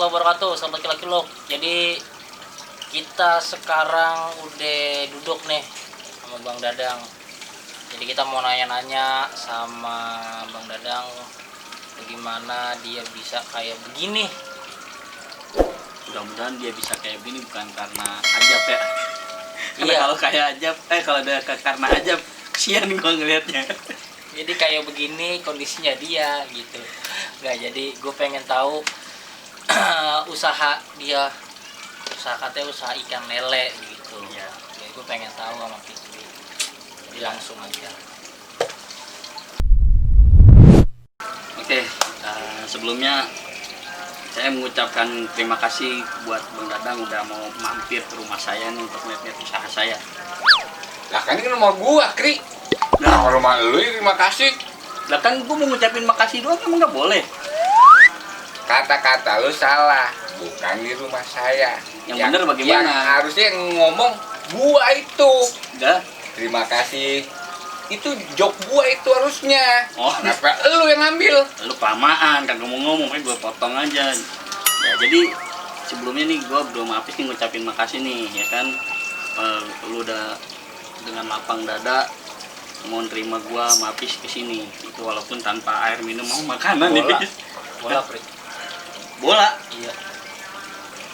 warahmatullahi wabarakatuh. Selamat laki-laki lo. Jadi kita sekarang udah duduk nih sama Bang Dadang. Jadi kita mau nanya-nanya sama Bang Dadang bagaimana dia bisa kayak begini. Mudah-mudahan dia bisa kayak begini bukan karena ajab ya. Karena Iya. kalau kayak ajab, kalau ada karena ajab, kasihan gua ngelihatnya. Jadi kayak begini kondisinya dia gitu. Nggak, jadi gue pengen tahu usaha dia, katanya usaha ikan lele gitu. Iya. Jadi gue pengen tahu sama Fikri. Jadi langsung aja. Oke, sebelumnya saya mengucapkan terima kasih buat Bang Dadang udah mau mampir ke rumah saya nih untuk lihat usaha saya. Lah kan ini rumah gua, Kri. Nah, rumah lu ini terima kasih. Lah kan gua mau ngucapin makasih doang, emang nggak boleh? Kata-kata lu salah, bukan di rumah saya. Yang bener bagaimana? Yang harusnya yang ngomong gua itu. Udah. Terima kasih. Itu jok gua itu harusnya. Oh. Kenapa lu yang ngambil? Lu kelamaan kan ngomong-ngomong, gue potong aja. Ya jadi sebelumnya nih gue belum habis nih ngucapin makasih nih ya kan. Lu udah dengan lapang dada mau terima gue sama Apis kesini itu walaupun tanpa air minum mau makanan nih. Bola, Pri. Bola? Iya.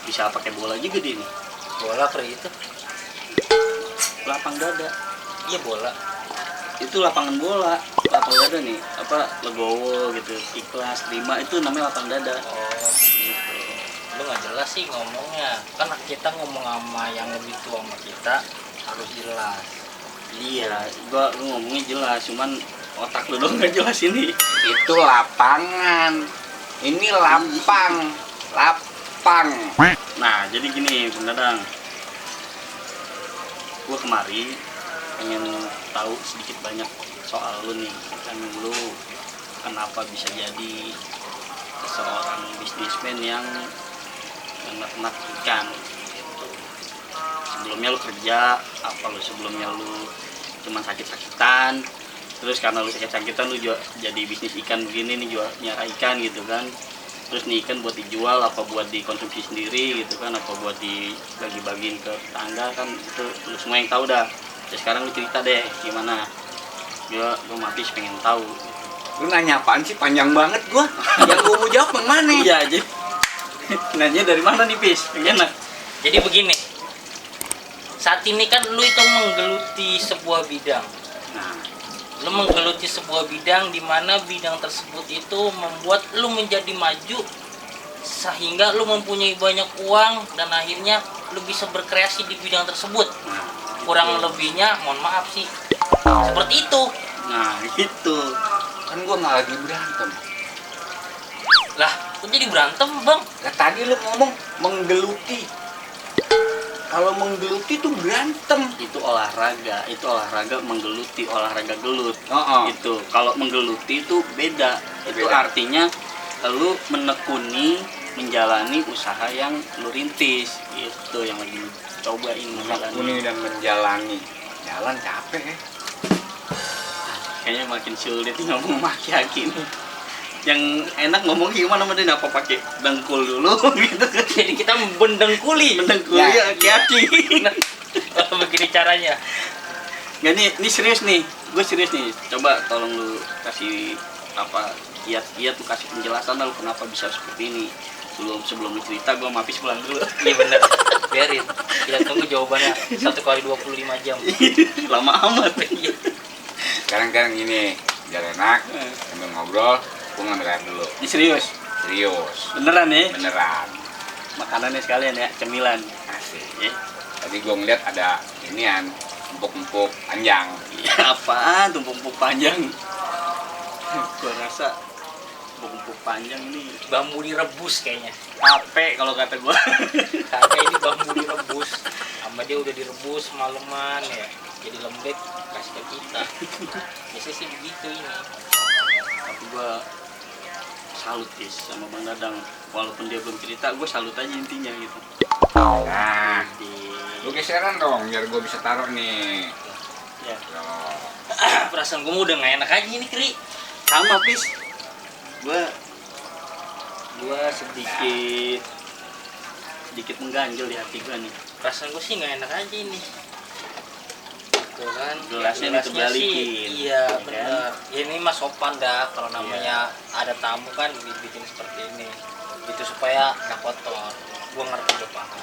Bisa pakai bola juga dia nih. Bola, Pri itu. Lapang dada. Iya, bola. Itu lapangan bola, lapang dada nih, apa legowo gitu, ikhlas, terima itu namanya lapang dada. Oh, gitu. Lu nggak jelas sih ngomongnya. Kan kita ngomong sama yang lebih tua sama kita harus jelas. Iya, lu ngomongnya jelas, cuman otak lu dong nggak jelas ini. Itu lapangan. Ini lapang. Lapang. Nah, jadi gini, Bang Dadang. Gua kemari pengen tahu sedikit banyak soal lu nih. Kan lu kenapa bisa jadi seorang bisnismen yang ternak ikan gitu. Sebelumnya lu kerja apa, lu sebelumnya lu cuma sakit-sakitan, terus karena lu sakit-sakitan lu jadi bisnis ikan begini nih, jual nyara ikan gitu kan. Terus nih ikan buat dijual apa buat dikonsumsi sendiri gitu kan, apa buat dibagi-bagiin ke tetangga kan, itu lu semua yang tahu dah. Ya sekarang lu cerita deh gimana. Gua mati pengen tahu. Lu nanya apaan sih? Panjang banget gua. Yang gua mau jawab yang mana? Iya aja. Nanya dari mana nih, Pis? Enak. Jadi begini. Saat ini kan lu itu menggeluti sebuah bidang. Nah, Lu menggeluti sebuah bidang di mana bidang tersebut itu membuat lu menjadi maju sehingga lu mempunyai banyak uang dan akhirnya lu bisa berkreasi di bidang tersebut. Kurang lebihnya mohon maaf sih seperti itu. nah gitu. Kan gua nggak lagi berantem. Lah kok jadi berantem, Bang? Lah tadi lu ngomong menggeluti. Kalau menggeluti tuh berantem. Itu olahraga menggeluti, olahraga gelut. Oh. Itu kalau menggeluti itu beda. Itu Beda. artinya lu menekuni menjalani usaha yang lu rintis. Itu yang lagi lu cobain Menekuni dan menjalani. Jalan capek ya. Kayaknya makin sulit ngomong maki-aki nih. Yang enak ngomong gimana sama dia, apa pakai dengkul dulu gitu. Jadi kita mendengkuli. Mendengkul ya, aki-aki. Begini caranya. Nggak, ini serius nih. Gue serius nih. Coba tolong lu kasih apa kiat-kiat, lu kasih penjelasan lu kenapa bisa seperti ini. Sebelum lu cerita, gue mapis pulang dulu. Iya bener. Biarin. Kita tunggu jawabannya 1 kali 25 jam. Lama amat. Sekarang gini, biar enak, sambil ngobrol, gua ngambil air dulu. Ini serius. Serius. Beneran ya? Beneran. Makanannya sekalian ya, cemilan. Asik. Ya. Tadi gua ngeliat ada inian, empuk-empuk panjang. Ya, apaan tumpuk-tumpuk panjang? Gua rasa tumpuk panjang ini Bambu direbus kayaknya. capek kalau kata gua. Kakek ini bambu direbus. Sama dia udah direbus semalaman ya. Jadi lembek kasih ke kita. Biasanya sih begitu ini. Tapi gua salut guys sama Bang Dadang. Walaupun dia belum cerita, gua salut aja intinya gitu. Nah, lu geseran dong, biar gua bisa taruh nih. Ya, Tuh. Perasaan gue udah gak enak aja ini, Kri. sama Pis. Gua sedikit sedikit mengganjal di hati gue nih. Perasaan gue sih nggak enak aja ini. Tuh kan, Gelasnya dibalikin, sih, ya iya kan? bener. Ya, ini mah sopan dah kalau namanya ada tamu kan dibikin seperti ini. Gitu supaya nggak kotor. Gua ngerti, gua paham.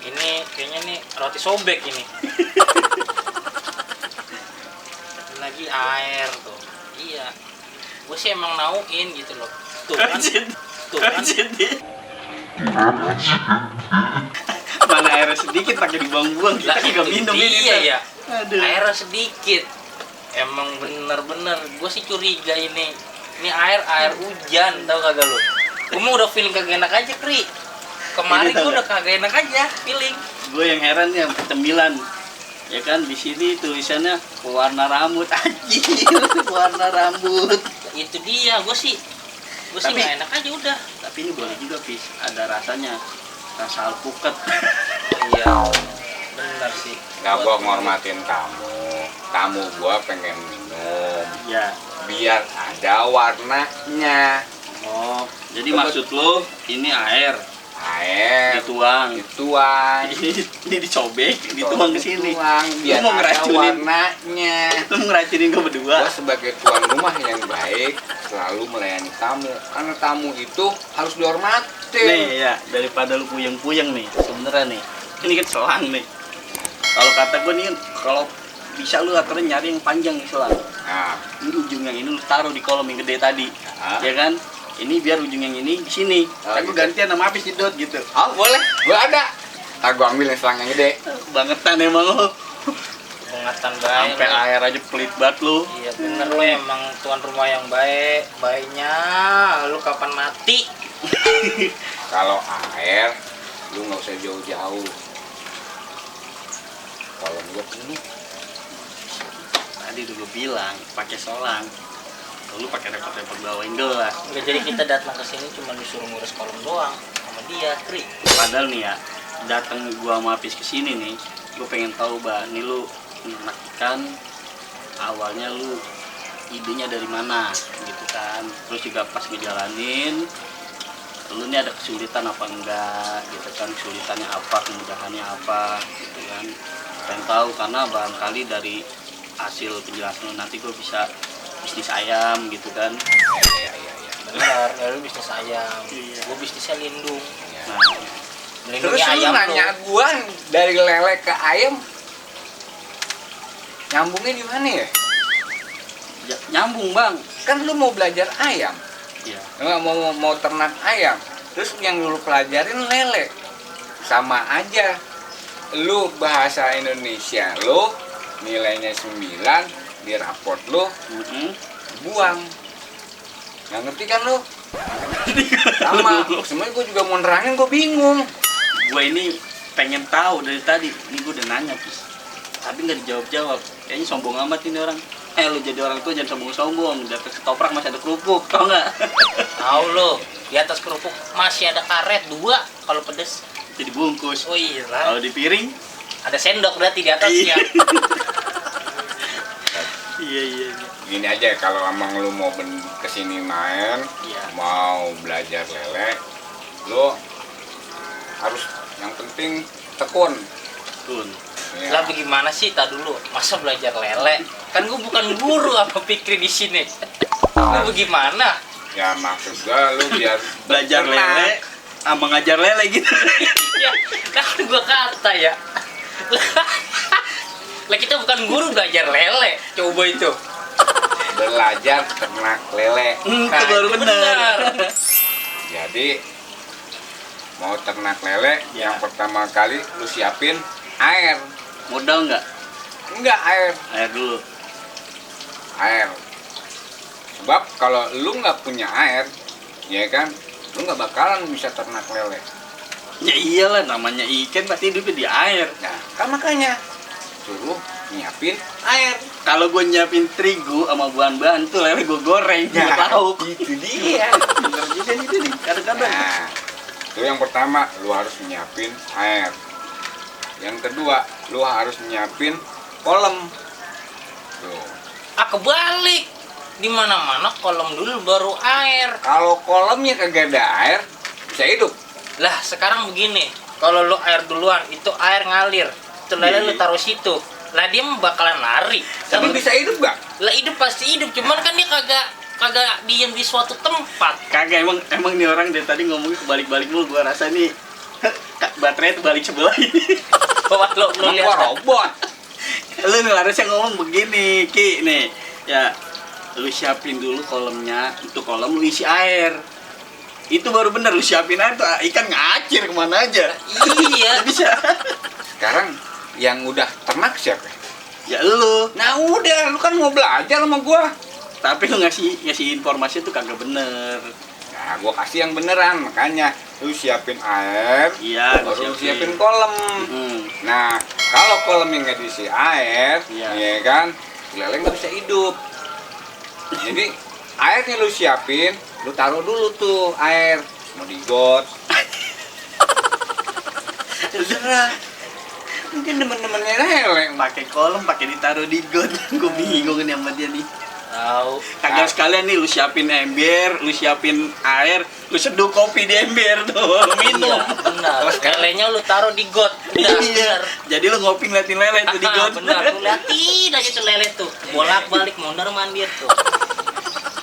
Ini kayaknya nih roti sobek ini. Lagi air tuh. Iya. Gue sih emang nauin gitu loh. Tuh kan. Tuh kan. Mana airnya sedikit pakai dibuang-buang, kita Lah, juga itu minum dia ini. ya. Aduh. Airnya sedikit. Emang bener-bener gue sih curiga ini. Ini air hujan, tau kagak lu? Gue mah udah feeling kagak enak aja, Kri. Kemarin Ini tau gue udah gak? kagak enak aja feeling. Gue yang heran ya cemilan. Ya kan di sini tulisannya warna rambut anjing, warna rambut. Itu dia, gue sih Tapi- nggak enak aja udah. Tapi ini boleh juga, Pis. Ada rasanya. Rasa alpukat. Iya, bener sih. Nggak, gua ngormatin tamu gua pengen minum Ya. biar ada warnanya. Oh, jadi maksud lo ini air Air dituang. dituang Ini dicobek, dituang ke sini. dituang, biar Lu mau ada ngeracunin. warnanya. Lu ngeracunin gue berdua. Gua sebagai tuan rumah yang baik selalu melayani tamu, karena tamu itu harus dihormatin. Nih ya, daripada lu puyeng-puyeng nih, sebenernya nih. Ini kan selang nih. Kalau kata gue nih, kalau bisa lu akhirnya nyari yang panjang nih selang. Nah, Ini ujung yang ini lu taruh di kolom yang gede tadi, Ah. ya kan? Ini biar ujung yang ini di sini. Oh, Aku gitu. gantian sama Apis jedot gitu. oh boleh, gua ada. Ntar gua ambil yang selang yang gede. Bangetan emang lu. Pengatan baik. Sampai air aja pelit banget lu. Iya bener lo emang tuan rumah yang baik. Baiknya lu kapan mati? Kalau air, lu nggak usah jauh-jauh. Kalau gua penuh, Tadi udah gue bilang pakai selang. Lu pakai repot-repot bawain gelas. Nggak, jadi kita datang ke sini cuma disuruh ngurus kolom doang sama dia, Kri. Padahal nih ya, datang gua sama Apis ke sini nih, gue pengen tahu, Mbak, nih lu nak ikan awalnya lu idenya dari mana gitu kan. Terus juga pas ngejalanin lu nih ada kesulitan apa enggak gitu kan, kesulitannya apa, kemudahannya apa gitu kan. Pengen tahu karena barangkali dari hasil penjelasan lu nanti gue bisa bisnis ayam gitu kan. ya. Bener, ya lu bisnis ayam. Iya. Gue bisnisnya lindung. Nah, Melindungi Terus lu ayam nanya lu. gua dari lele ke ayam, nyambungnya di mana ya? nyambung, Bang. Kan lu mau belajar ayam, Iya. nggak mau ternak ayam. Terus yang lu pelajarin lele, sama aja. Lu bahasa Indonesia lu nilainya 9, di raport lu Mm-mm. buang. Nggak ngerti kan lu? Sama, semuanya gue juga mau nerangin, gue bingung. Gue ini pengen tahu dari tadi. Ini gue udah nanya, Pis, tapi nggak dijawab-jawab. Kayaknya sombong amat ini orang. Lu jadi orang tua jangan sombong-sombong. Di atas ketoprak masih ada kerupuk, tau nggak? Tahu lo, di atas kerupuk masih ada karet 2 kalau pedes. Jadi bungkus. Oh iya Kalau lah. di piring, Ada sendok berarti di atasnya. iya. Gini aja, kalau emang lu mau kesini main, Iya. mau belajar lele, lu harus yang penting tekun. Tun. Ya. Lah bagaimana sih, tak dulu masa belajar lele? Kan gue bukan guru apa Fikri di sini. Lu bagaimana? Ya maksud gua lu biar Belajar tenang. lele, sama ngajar lele gitu. Ya, kan gue kata ya. Lah kita bukan guru belajar lele. Coba itu. Belajar ternak lele. Itu baru itu benar. Jadi mau ternak lele, Ya. yang pertama kali lu siapin air. Modal nggak? Enggak air, Air dulu. air. Sebab kalau lu nggak punya air, ya kan, lu nggak bakalan bisa ternak lele. Ya iyalah, namanya ikan pasti hidupnya di air. Nah, kan makanya suruh nyiapin air. Kalau gue nyiapin terigu sama bahan-bahan tuh lele gue goreng, gue lauk. Itu dia. Bener juga nih, itu nih, kadang-kadang. Nah, itu yang pertama, lu harus nyiapin air. Yang kedua, lu harus nyiapin kolam. Tuh. Ah kebalik. Di mana-mana kolom dulu baru air. Kalau kolamnya kagak ada air, bisa hidup. Lah sekarang begini, kalau lu air duluan, itu air ngalir, itu lele lu taruh situ, lah dia bakalan lari. Tapi bisa hidup gak? Lah hidup pasti hidup, cuman kan dia kagak diem di suatu tempat. Kagak, emang nih orang dari tadi ngomongnya kebalik-balik mulu. Gua rasa nih baterai itu balik sebelah ini. Wah, lu Emang lihat gua kan? robot. Lu nih harusnya ngomong begini, Ki nih. Ya, lu siapin dulu kolamnya, untuk kolam lu isi air. Itu baru bener, lu siapin air tuh ikan ngacir kemana aja. Iya. Bisa. Sekarang yang udah ternak siapa? Ya lu. Nah udah, lu kan mau belajar sama gua. Tapi lu ngasih informasi tuh kagak bener. Nah, gua kasih yang beneran, makanya lu siapin air, Iya, baru lu siapin. siapin kolam. Hmm. Nah, kalau kolamnya nggak diisi air, Iya. ya kan, lele nggak bisa hidup. Jadi airnya lu siapin, lu taruh dulu tuh air, mau di got. Terserah. Mungkin temen-temennya lele. Pakai kolam, pakai ditaruh di got. Gue bingung nih sama dia nih. Tahu. Kagak sekalian nih lu siapin ember, lu siapin air, lu seduh kopi di ember tuh, lu minum. Iya, benar. Terus kan? Lelenya lu taruh di got. Udah, Iya. Jadi lu ngopi ngeliatin lele tuh di got. Benar, lu liatin aja tuh lele tuh. Bolak-balik mondar mandir tuh.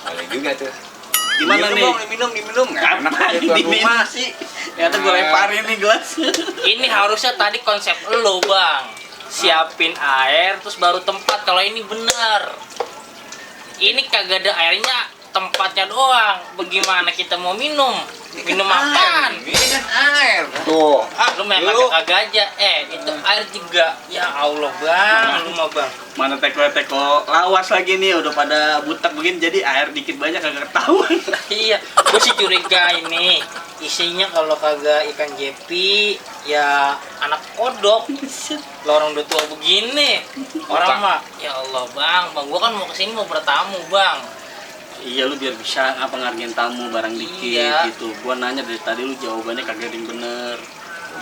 Boleh juga tuh. Gimana nih? Diminum. Nggak enak Kapan aja tuan diminum rumah. sih? Ternyata gue lemparin nih gelas. Ini harusnya tadi konsep lu, Bang. Siapin air terus baru tempat. Kalau ini bener. Ini kagak ada airnya, tempatnya doang. Bagaimana kita mau minum? Minum apaan? Ini kan air. Tuh. Lu main kagak aja. Itu air juga. Ya Allah, Bang. Lu mah, Bang. Mana teko lawas lagi nih, udah pada butek begini, jadi air dikit banyak kagak ketahuan. Iya, gue sih curiga ini isinya kalau kagak ikan jepi ya anak kodok. Lo orang udah tua begini, orang mah ya Allah bang, gue kan mau kesini mau bertamu bang. Iya, lu biar bisa ngargain tamu barang dikit Iya. gitu. Gua nanya dari tadi lu jawabannya kagak ada yang bener.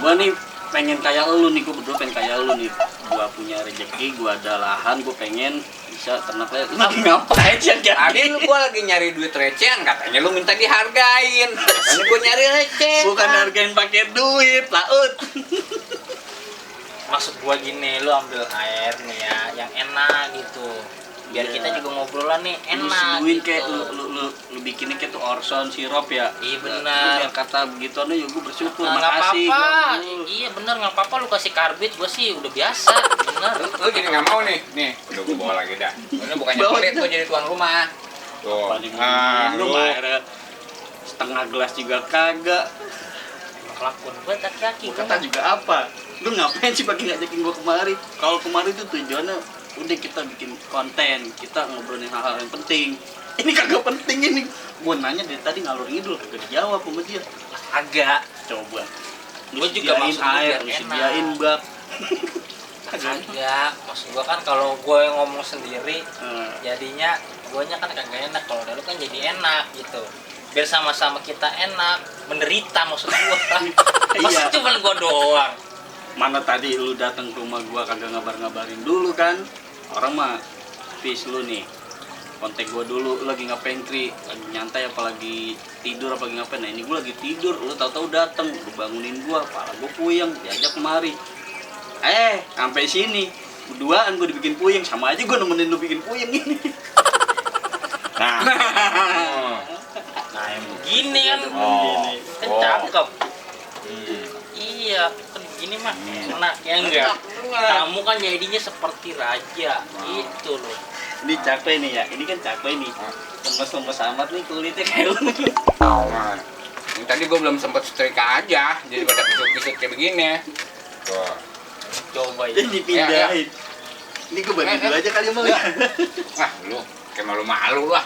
Gua nih pengen kayak lu nih, gua berdua pengen kayak lu nih. Gua punya rezeki, gua ada lahan, gua pengen bisa ternak lele. Lu lagi ngapain sih Tadi lu gua lagi nyari duit recehan, katanya lu minta dihargain. Katanya gua nyari receh. Bukan hargain pakai duit, laut. Maksud gue gini, lu ambil air nih ya yang enak gitu. Biar Iya. kita juga ngobrol nih Lu enak seduin gitu. kayak lu bikinnya kayak tuh Orson sirup ya. Iya, benar. Lu biar kata begitu ya gua bersyukur, Nggak makasih. apa-apa, bagus. iya bener nggak apa-apa lu kasih karbit gue sih udah biasa, bener. Lu jadi nggak mau nih. Nih, udah gua bawa lagi dah. Ini bukannya Bawa pelit, dah. gua jadi tuan rumah. Tuh. Paling Lu lu airnya setengah gelas juga kagak. Kelakuan gue laki-laki Gua kata juga apa? Lu ngapain sih pakai ngajakin gua kemari? Kalau kemari tuh tujuannya udah kita bikin konten, kita ngobrolin hal-hal yang penting. Ini kagak penting ini. Gua nanya dari tadi ngalur ngidul kagak dijawab sama dia. agak. Coba. Lu Gua juga sediain maksud gua air, biar lu enak. sediain bak. Agak, maksud gue kan kalau gue ngomong sendiri Eh, jadinya guanya kan kagak enak, kalau dari lu kan jadi enak gitu. Biar sama-sama kita enak, menderita maksud gue. Maksud Iya. cuma gue doang. Mana tadi lu datang ke rumah gua kagak ngabar-ngabarin dulu kan? Orang mah fish lu nih. Kontak gua dulu, lu lagi ngapain Kri? Lagi nyantai apa lagi tidur apa lagi ngapain? Nah ini gua lagi tidur, lu tahu-tahu datang, lu bangunin gua, pala gua puyeng, diajak kemari. Sampai sini. Berduaan gua dibikin puyeng, sama aja gua nemenin lu bikin puyeng ini. Nah. Nah yang begini kan, Oh. kan Oh. cakep. Hmm. Iya, kan begini mah enak ya enggak? Kamu kan jadinya seperti raja, itu loh. Ini capek nih ya, ini kan capek nih. Lemes-lemes amat nih kulitnya kayak lu. Nah, ini tadi gua belum sempet setrika aja, jadi pada pisut-pisut kayak begini. Tuh. Coba Jadi ya. dipindahin. Ini gua bagi dulu aja kali ya, Bang. Wah, lu kayak malu-malu lah.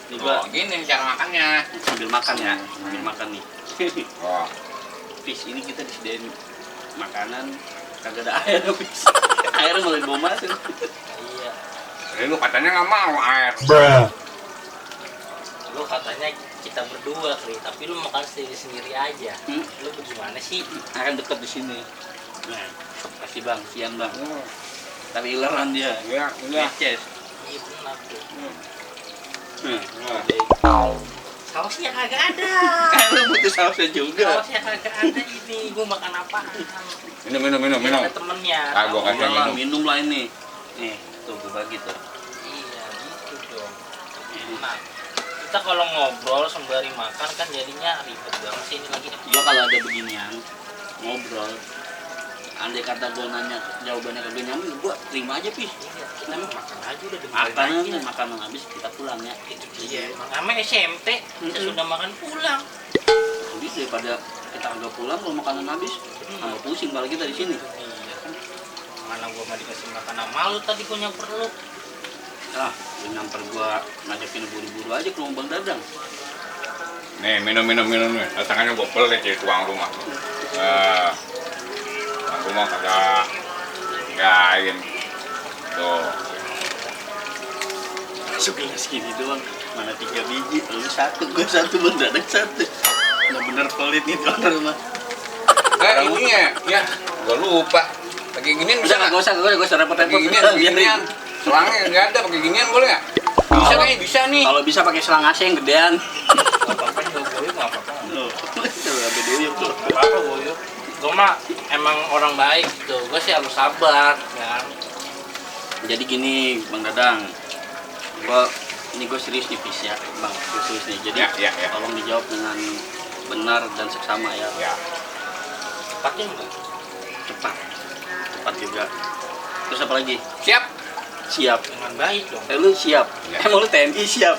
Ini gua Oh, gini cara makannya. sambil makan ya, sambil makan nih. Oh. Fish ini kita disediain makanan kagak ada air fish. Air malah dibawa masuk. Iya. Jadi lu katanya nggak mau air. Lu katanya kita berdua, Kri, tapi lu makan sendiri-sendiri aja. Hmm? Lu bagaimana sih? Akan dekat di sini. Nah, kasih bang, siang bang. Tapi ileran dia. Iya, iya. Yes. Iya benar tuh. Hmm. Nah. Sausnya kagak ada. Kan lu butuh sausnya juga. Sausnya kagak ada ini. Gue makan apaan? Minum. Ada temennya. Ah, gua tahu. kasih Udah lah, minum lah ini. Nih, tuh gue bagi tuh. Iya gitu dong. Nah, kita kalau ngobrol sembari makan kan jadinya ribet banget sih ini lagi. Gua kalau ada beginian ngobrol, andai kata gua nanya jawabannya kagak nyambung, gua terima aja pis. Iya, kita mah makan aja udah Makanan aja. makanan habis kita pulang ya. Itu dia. Namanya SMP, kita sudah makan pulang. Habis daripada kita agak pulang kalau makanan habis, tambah pusing kalau kita di sini. Iya kan. Mana gua mau dikasih makan sama lu tadi gua nyamper lu. Ah, lu nyamper gua ngajakin buru-buru aja ke rumah Bang Dadang. Nih, minum nih. Tangannya gua pelit ya tuang rumah. Tuang rumah kagak gain. Tuh. Sukinya segini doang, mana 3 biji, lu 1, gua 1, Bang Dadang 1. Bener-bener pelit nih tuan rumah. Ini ya, gua lupa. Pakai ginian bisa Udah nggak usah repot-repot. Pakai ginian. Selangnya nggak ada, pakai ginian boleh nggak? Bisa kayaknya bisa nih. Kalau bisa pakai selang AC yang gedean. Gak apa-apa juga goyuk, gak apa-apa. Loh, coba ambil duyuk tuh. Gak apa-apa goyuk. Gue mah emang orang baik gitu. Gue sih harus sabar kan. Jadi gini, Bang Dadang. Ini gue serius nih, Pis ya, Bang. Gue serius nih. Jadi Ya. tolong dijawab dengan benar dan seksama ya. Ya. Cepatnya enggak? Cepat juga. Terus apa lagi? Siap. Siap. Dengan baik dong. Lu siap? Ya. Emang lu TNI siap?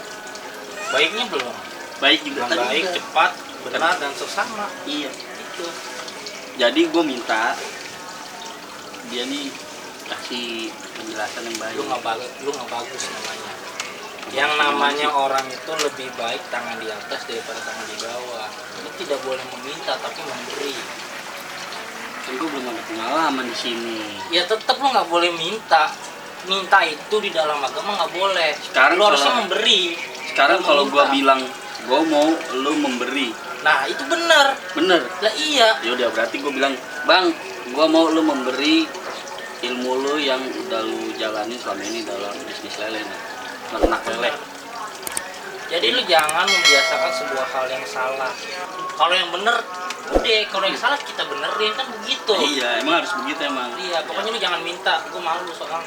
Baiknya belum. Baik juga. Dengan Tadi baik, udah. cepat, benar, dan seksama. Iya. Itu. Jadi gue minta dia nih kasih penjelasan yang baik. Lu nggak bagus namanya. Yang namanya orang itu lebih baik tangan di atas daripada tangan di bawah. Lu tidak boleh meminta tapi memberi. Kan gue belum ada pengalaman di sini. Ya tetap lu nggak boleh minta. Minta itu di dalam agama nggak boleh. Sekarang lu harusnya kalau- memberi. Sekarang Lu kalau gue minta. bilang gue mau lu memberi, Nah itu benar. bener. Lah iya. Ya udah berarti gue bilang, Bang, gue mau lu memberi ilmu lu yang udah lu jalani selama ini dalam bisnis lele nih, ternak lele. Jadi lu jangan membiasakan sebuah hal yang salah. Kalau yang bener, udah. Kalau yang salah kita benerin kan begitu. Iya, emang harus begitu emang. Iya, pokoknya lu jangan minta. Gue malu soalnya.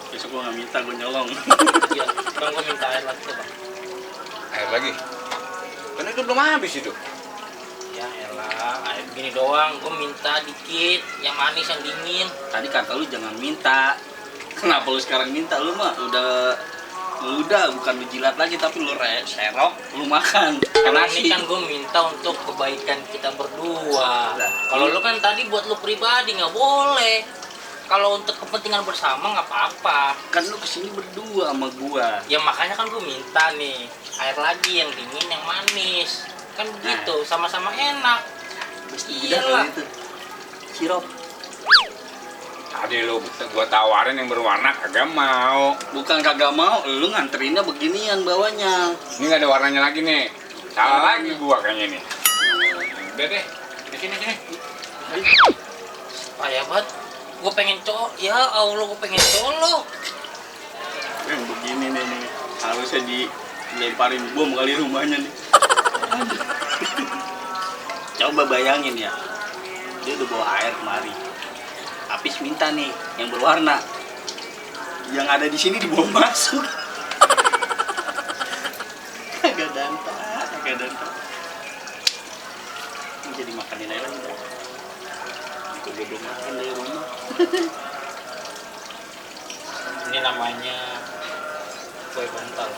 Besok gue nggak minta, gue nyolong. Iya, bang gue minta air lagi bang. Air lagi. Kan itu belum habis itu. Ya elah, air begini doang. Gue minta dikit, yang manis, yang dingin. Tadi kata lu jangan minta. Kenapa lu sekarang minta? Lu mah udah bukan lu jilat lagi tapi lu serok, lu makan. Karena Nasi. ini kan gue minta untuk kebaikan kita berdua. Lah, Kalau ini- lu kan tadi buat lu pribadi nggak boleh. Kalau untuk kepentingan bersama nggak apa-apa. Kan lu kesini berdua sama gua. Ya makanya kan gue minta nih air lagi yang dingin, yang manis. Kan begitu, sama-sama enak. Iyalah. Itu sirup. Tadi lu gua tawarin yang berwarna kagak mau. Bukan kagak mau, lu nganterinnya beginian bawahnya. Ini nggak ada warnanya lagi nih. Salah lagi gua kayaknya nih. Udah deh. Sini. Payah banget. Gue pengen ya Allah gue pengen colok. Yang begini nih. Harusnya dilemparin bom kali rumahnya nih. Coba bayangin ya. Dia udah bawa air kemari. Apis minta nih yang berwarna. Yang ada di sini dibawa masuk. Kagak danta. Ini jadi makanin aja lagi. Itu gue belum makan dari rumah. Ini namanya kue kental.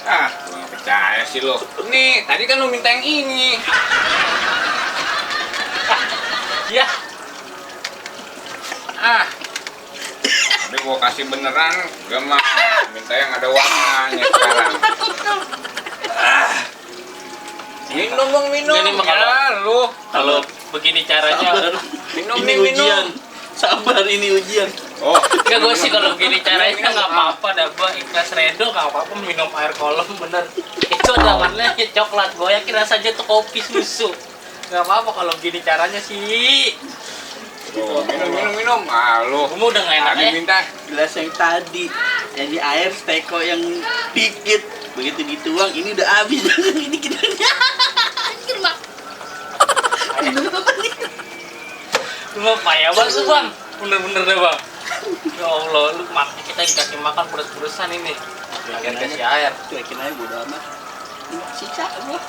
Gua nggak percaya sih lo. Nih, tadi kan lu minta yang ini. Ya, Tapi gua kasih beneran, gak mah minta yang ada warnanya sekarang. Minum dong, minum. Ini mah kalau- Ya, lu. kalau begini caranya. Sabar. Minum, Ini minum. ujian. Sabar, ini ujian. Oh, Enggak gue sih kalau begini caranya Minum, nggak apa-apa dah gue ikhlas redo nggak apa-apa minum air kolom bener. Itu ada warnanya coklat. Gue yakin rasanya tuh kopi susu. Nggak apa-apa kalau begini caranya sih. tuh, minum. Lu. Gue udah nggak enak Tadi ya. minta. Gelas yang tadi, yang di air steko yang dikit. Begitu dituang ini udah habis. Ini kita anjir mak. Ini apa nih? Lu mah payah banget tuh bang, bener-bener deh bang. Ya Allah, lu kita dikasih makan pedes-pedesan ini. Lagi kasih air, Cuekin aja bodo amat. Ini sisa gua.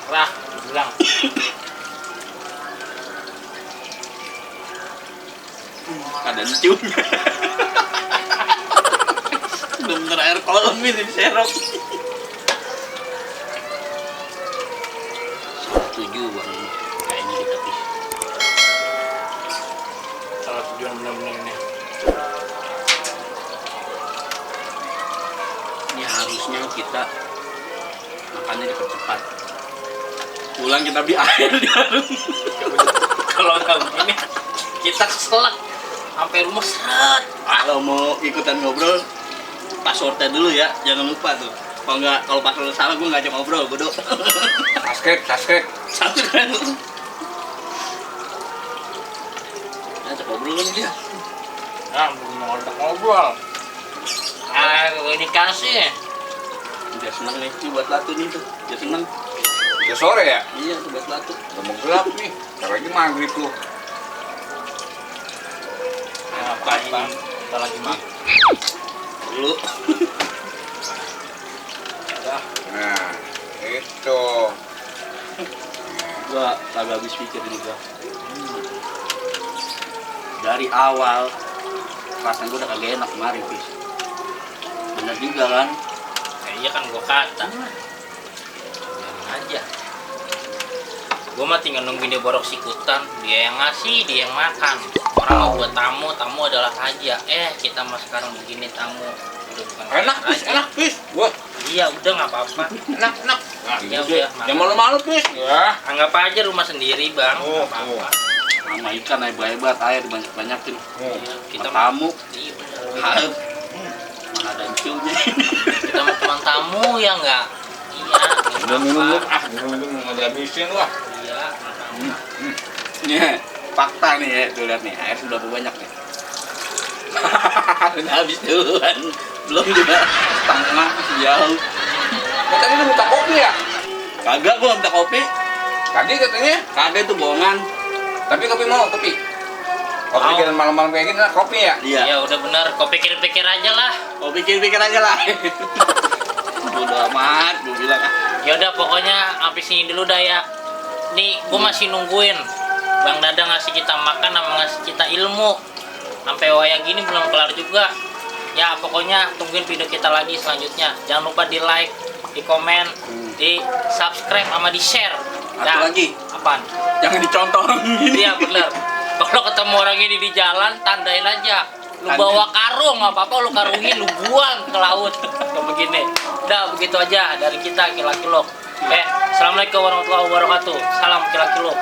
parah, bilang. Ada encunya. Bener air kolam ini diserok. Setuju bang, kayaknya kita bisa. Salah tujuan bener-bener ini. Ini harusnya kita makannya dipercepat. Pulang kita beli air di warung. Kalau nggak begini, kita keselak sampai rumah seret. Kalau mau ikutan ngobrol, passwordnya dulu ya, jangan lupa tuh. Kalau nggak, kalau password salah gue nggak ajak ngobrol, bodoh. Subscribe. Satu kan. Ajak ngobrol kan dia. Nah, belum ngobrol. Ah, ini kasih. Udah seneng nih, ini buat latu nih tuh. Udah seneng. Udah sore ya? Iya, tuh buat latu. Udah mau gelap nih. Ntar lagi maghrib lu. Apa ini? Kita lagi makan. Dulu. Nah, itu. Gua kagak habis pikir ini gua. Dari awal perasaan gua udah kagak enak kemarin, Fis. Bener juga kan? Iya kan gua kata. Jangan aja. Gua mah tinggal nungguin dia borok sikutan, dia yang ngasih, dia yang makan. Orang mau buat tamu adalah raja. Kita mah sekarang begini tamu. Udah bukan Enak, Pis, raja. enak, Pis. Wah, Iya, udah nggak apa-apa. enak. Nah, Ya gitu udah, deh. makan. Jangan malu-malu, Pis. Ya. Anggap aja rumah sendiri, Bang. Oh, Nggak apa-apa. Sama ikan hebat-hebat, air banyak-banyakin. Oh. Iya, Kita tamu, Iya, bener. air. Mana ada encilnya. Kita mau teman tamu ya nggak? Iya. nggak Udah minum lu. apa-apa. Minum mau dihabisin wah. Iya. nggak apa-apa. Nih, fakta nih ya, tuh lihat nih, air sudah banyak nih. Udah habis duluan, belum juga setengah masih jauh. Oh, tadi lu minta kopi ya? Kagak, gua minta kopi. Tadi katanya. Kagak itu bohongan. Tapi kopi mau, kopi. Kopi Mau. jangan malam-malam kayak gini, nah, kopi ya? Iya. Ya udah benar, kau pikir-pikir aja lah. Kau pikir-pikir aja lah. Bodo amat, gua bilang ah. Ya udah pokoknya sampai sini dulu dah ya. Nih, gua masih nungguin Bang Dadang ngasih kita makan sama ngasih kita ilmu. Sampai wayang gini belum kelar juga. Ya pokoknya tungguin video kita lagi selanjutnya. Jangan lupa di like, di komen, di subscribe sama di share. Satu lagi. Apaan? Jangan dicontoh gini. Iya bener. Kalau ketemu orang ini di jalan, tandain aja. Lu bawa karung, nggak apa-apa, lu karungin, lu buang ke laut. Kayak begini. Udah begitu aja dari kita Kila Kilo. Assalamualaikum warahmatullahi wabarakatuh. Salam Kila Kilo.